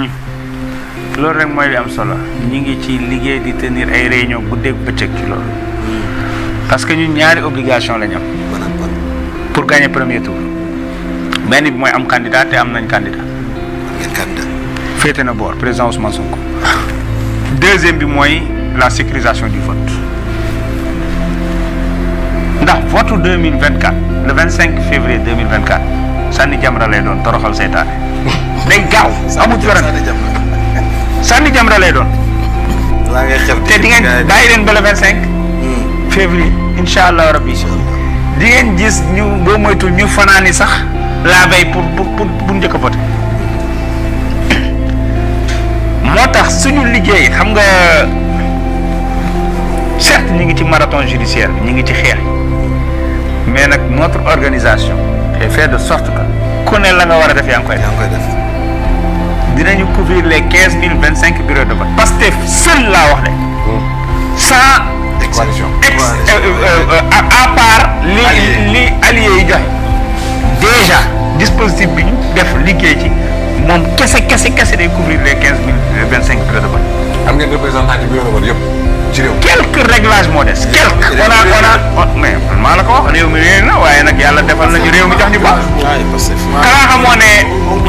loolu rek mooy li am solo ñi ngi ci liggéey di tenir ay réunion guddeeg bëccëg ci loolu parce que ñun ñaari obligation la ñu am pour gagner premier tour benn bi mooy am candidat te am nañ candidat féete na boor président Ousmane Sonko deuxième bi mooy la sécurisation du vote ndax vote 2024 le 25 février 2024 sànni jamra lay doon toroxal seytaane day gaaw amul werante sànni jamra lay doon te di ngeen bàyyi leen ba le 25 février incha allah rabbi di ngeen gis ñu boo moytul ñu fanaani sax la veille pour njëkk a voter moo tax suñu liggéey xam nga certes ñu ngi ci marathon judiciaire bi ñu ngi ci xeex mais nag notre organisation est fait de sorte que ku ne la nga war a def yaa ngi koy def dinañu couvrir les 15 025 bureaux de vote Pastef seul laa wax de sans à part li alliés yi joxe déjà dispositif bi ñu def liggéey ci moom kese day couvrir les 15 025 bureaux de vote. am ngeen représentant ci bureau de vote yëpp ci réew. quelques réglages moo des. mais maa la ko wax réew mi réer na waaye nag yàlla defal nañu réew mi jox ñu baax. xanaa xamoo ne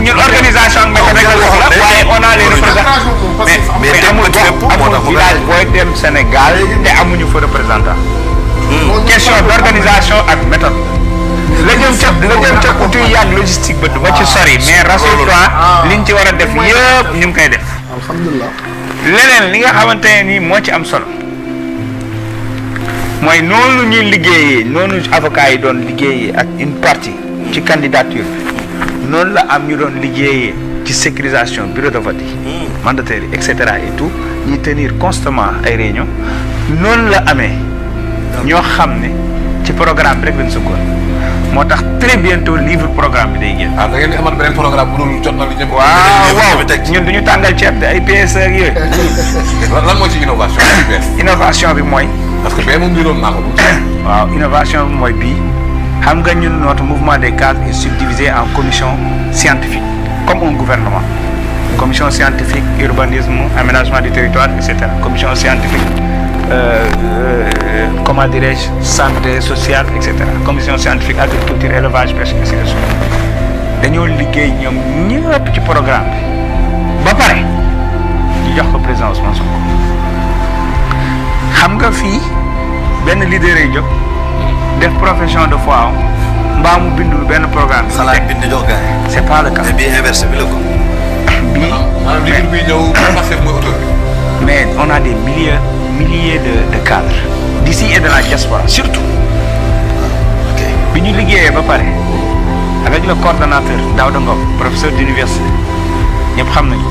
ñun organisation ak méthode rek la soxla waaye on a les représentants. mais amul village booy dem Sénégal te amuñu fa représentant. question d'organisation ak méthode. la jëm ca utu yàgg logistique ba du ma ci sori mais rassure-toi liñ ci war a def yëpp ñu ngi koy def. alhamdulilah. leneen li nga xamante ne nii moo ci am solo mooy noonu ñuy liggéeyee noonu avocat yi doon liggéeyee ak une partie ci candidature bi noonu la am ñu doon liggéeyee ci sécurisation bureau de vote yi mandataires yi et cetera et tout ñuy tenir constamment ay réunions noonu la amee ñoo xam ne ci programme bi rek lañ sukkoon moo tax très bientôt livre programme bi day génn. da ngeen di amal beneen programme bu dul jot na li ñëpp. waaw ñun du ñu tàngal ceeb te ay PSE ak yooyu. lan moo ci innovation bi bees. innovation bi mooy. parce que bee moom niroon naa ko. waaw innovation bi mooy bii xam nga ñun notre mouvement des cadres est subdivisé en commission scientifique comme un gouvernement commission scientifique urbanisme aménagement du territoire et cetera commission scientifique. Comment dirais-je, santé sociale, etc. Commission scientifique, agriculture, élevage, pêche, et cetera. Dañoo liggéey ñoom ñëpp ci programme bi ba pare ñu jox ko président Ousmane Sonko xam nga fii benn leader yi jóg def profession de foi mbaa mu bindul benn programme. xalaat bind jox gars yi. c'est pas le cas. mais bii inversé bi la ko. maanaam livre bi ñëw Pastef mooy auteur bi. mais on a des milliers de cadres d'ici et de la diaspora surtout bi ñu liggéeyee ba pare avec le coordonnateur Daouda Ngom professeur d'université ñëpp xam nañu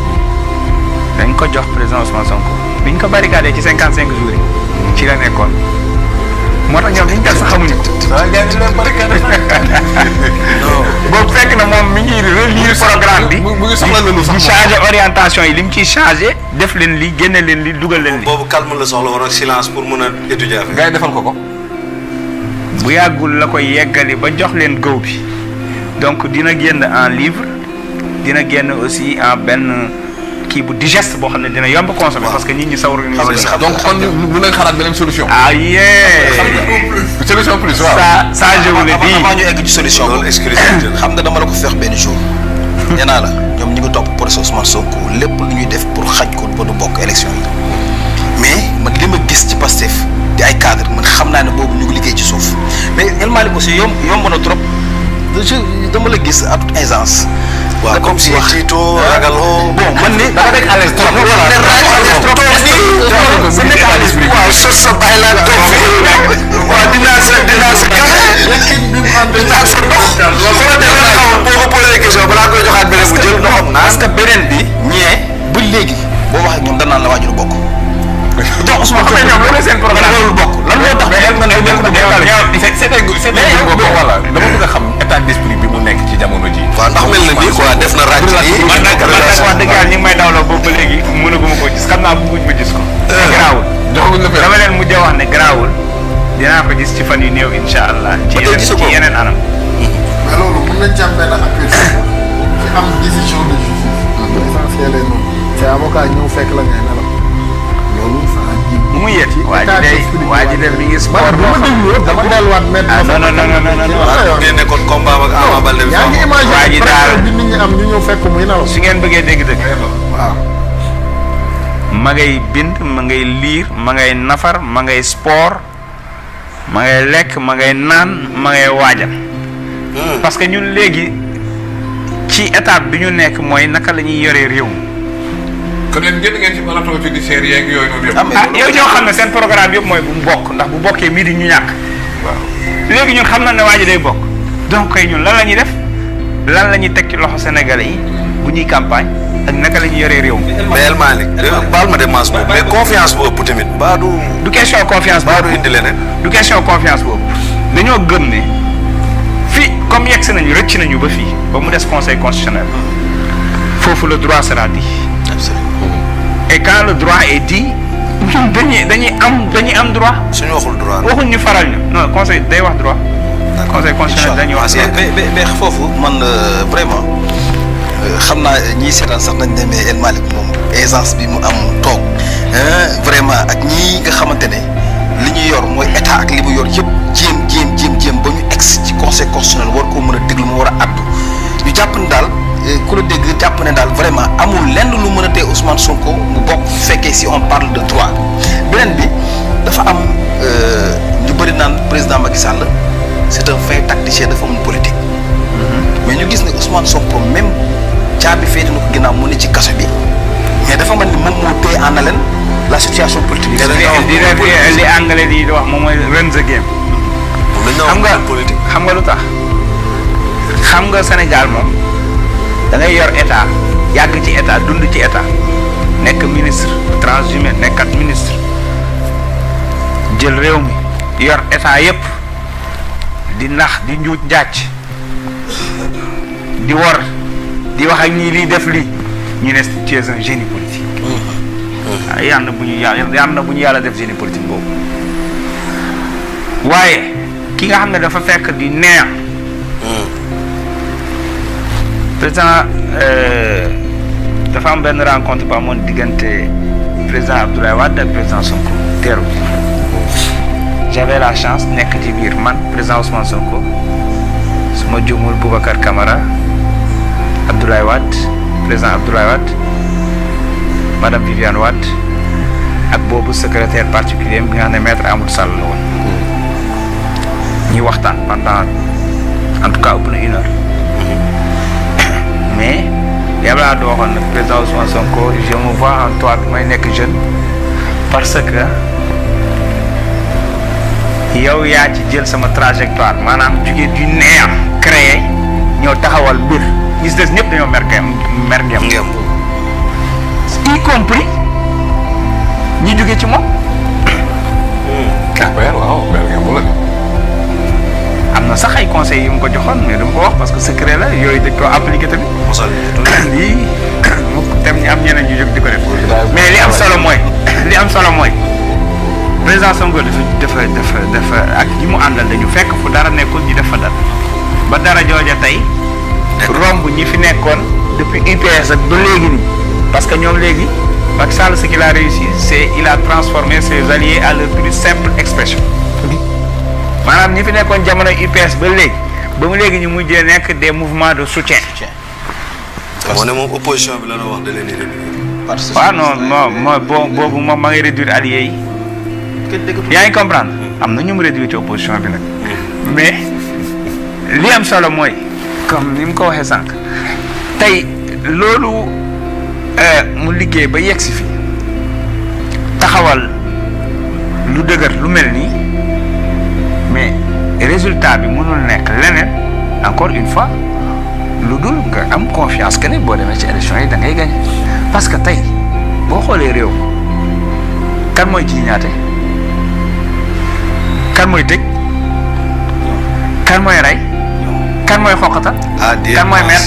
dañ ko jox président Ousmane Sonko bi ñu ko barricadé ci 55 jours yi ci la nekkoon moo tax ñoom liñ def sax xamuñu ko. boobu fekk na moom mi ngi relire programme bi mu ngi soxla loolu sax di changer orientation yi li mu ciy changer def leen li génne leen li dugal leen li. boobu calme la soxla woon ak silence pour mën a étudier affaire. gars yi defal ko. bu yàggul la koy yeggali ba jox leen góob bi donc dina génn en livre dina génn aussi en benn kii bu digeste boo xam ne dina yomb consommer parce que nit ñi sawar nañu. donc kon mën nañ xalaat beneen solution. ah yeah. solution plus waaw. ça je vous le dis. avant ñu egg ci solution loolu xam nga dama la ko fex benn jour. nee naa la ñoom ñu ngi topp procès Ousmane Sonko lépp lu ñuy def pour xaj ko ba du bokk élection yi mais man li ma gis ci Pastef di ay cadre man xam naa ne boobu ñu ngi liggéey ci suuf mais El Malick aussi yomb na trop dama la gis à toute aisance. waaw comme si tiito ragaloo. bon man ni dama nekk à l'aise trop. waaw sa bàyyi laa toog fii waaw dinaa sa ndox. boo ko posé question balaa koy joxaat beneen bu jël ndoxam naa. parce que beneen bi ñee ba léegi boo waxee ñoom danaan la waajur bokk. donc Ousmane xam nga ñoom loolu seen programme loolu bokk lan moo tax nga voilà dama bëgg a xam état d'esprit bi mu nekk ci jamono ji. waaw ndax mel na nii quoi def na ràcc nii. man nag wax dëgg yàlla ñu ngi may dawloo boobu ba léegi mënaguma ko gis xam naa bëgguñ ma gis ko. garaawul dama leen mujj a wax ne garaawul dinaa ko gis ci fan yu néew incha allah. ci yeneen anam. mais loolu mën nañ ci am benn appui ci am décision de justice. l'essentiel est say avocat ñëw fekk la ngay nelaw loolu saa ji. bu mu yet waa ji de mi ngi sport boo xam ne dama delluwaat mettre. ah non ngeen nekkoon combat ak Ama Baldé bi. yaa ngi imaginer waa ji daal bi nit ñi am ñu ñëw fekk muy nelaw. su ngeen bëggee dégg-dëgg waaw. ma ngay bind ma ngay liir ma ngay nafar ma ngay sport ma ngay lekk ma ngay naan ma ngay waajal parce que ñun léegi ci étape bi ñu nekk mooy naka la ñuy yoree réew mi. kon leen génn ngeen ci marathon judiciaire yeeg yooyu noonu yëpp. ah yow ñoo xam ne seen programme yëpp mooy bu mu bokk ndax bu bokkee mii di ñu ñàkk. waaw léegi ñun xam na ne waa ji day bokk donc kay ñun lan la ñuy def lan la ñuy teg ci loxo Sénégalais yi bu ñuy campagne ak naka la ñuy yoree réew mi. mais El Malick baal ma démence boobu mais confiance bu ëpp tamit baa du question confiance baa boobu du indi leneen. du question confiance boobu dañoo gëm ne fii comme yegg si nañu rëcc nañu ba fii ba mu des conseil constitutionnel foofu le droit sera dit. absolument. Et quand le droit est dit ñun dañuy am droit. suñu waxul droit. waxuñ ñu faral ñu non conseil day wax droit. conseil constitutionnel dañuy wax droit. mais foofu man vraiment xam naa ñii seetaan sax nañ ne mais El Malick moom aisance bi mu am toog vraiment ak ñii nga xamante ne li ñu yor mooy état ak li mu yor yëpp jéem ba ñu ex ci conseil constitutionnel war koo mën a déglu mu war a addu ñu jàpp ne daal ku la dégg jàpp ne daal vraiment amul lenn lu mën a tee Ousmane Sonko mu bokk fekkee si on parle de droit beneen bi dafa am ñu bëri naan président Macky Sall c'est un fin tacticien dafa mun politique. mais ñu gis ne Ousmane Sonko même caabi féete na ko ginnaaw mu ne ci kaso bi mais dafa mel ni moom moo téye en haleine la situation politique. li anglais di wax moom mooy run the game. xam nga lu tax xam nga Sénégal moom da ngay yor état yàgg ci état dund ci état nekk ministre transhumé nekkat ministre jël réew mi yor état yépp di nax di njuuj njàcc di wor di wax ak ñii lii def lii ñu ne tu es un génie politique. yàlla na bu ñu yàlla def génie politique boobu waaye ki nga xam ne dafa fekk di neex président dafa am benn rencontre bu amoon diggante président Abdoulaye Wade ak président Sonko teeru j'avais la chance nekk ci biir man président Ousmane Sonko su ma jumul Boubacar Camara Abdoulaye Wade président Abdoulaye Wade madame Viviane Wade ak boobu secrétaire particulier bi nga xam ne maître Amadou Sall la woon ñuy waxtaan pendant en tout cas ëpp na 1 heure mais yàlla naa waxoon nag président Ousmane Sonko je me vois en toi bi may nekk jeune parce que yow yaa ci jël sama trajectoire maanaam jugee du néant créé ñëw taxawal mbir ñi si des ñëpp dañoo mer ngem y compris ñi jóge ci moom. waaw am na sax ay conseils yu mu ko joxoon mais dama ko wax parce que secret la yooyu dañ koo appliqué tamit. lii mu dem ñu am ñeneen ñu jóg di ko def. mais li am solo mooy président Sonko dafa ak ñi mu àndal dañu fekk fu dara nekkul ñu def fa dara ba dara jooja tey romb ñi fi nekkoon depuis UPS ak ba léegi nii parce que ñoom léegi Macky Sall ce qu'il a réussi c'est il a transformé ses alliés à leur plus simple expression maanaam ñi fi nekkoon jamono UPS ba léegi ñu mujjee nekk des mouvements de soutien. moo ne moom opposition bi la wax da leen di réduire. waaw non boobu moom ma ngay réduire alliés yi. yaa ngi comprendre am na ñu mu réduire ci opposition bi nag mais li am solo mooy comme ni mu ko waxee sànq tey loolu mu liggéey ba yegg si fi taxawal lu dëgër lu mel nii mais résultat bi mënul nekk leneen encore une fois lu dul nga am confiance que ne boo demee ci élection yi da ngay gagné parce que tey boo xoolee réew kan mooy jiiñaate kan mooy tëj kan mooy rey kan mooy xoqatal kan mooy mer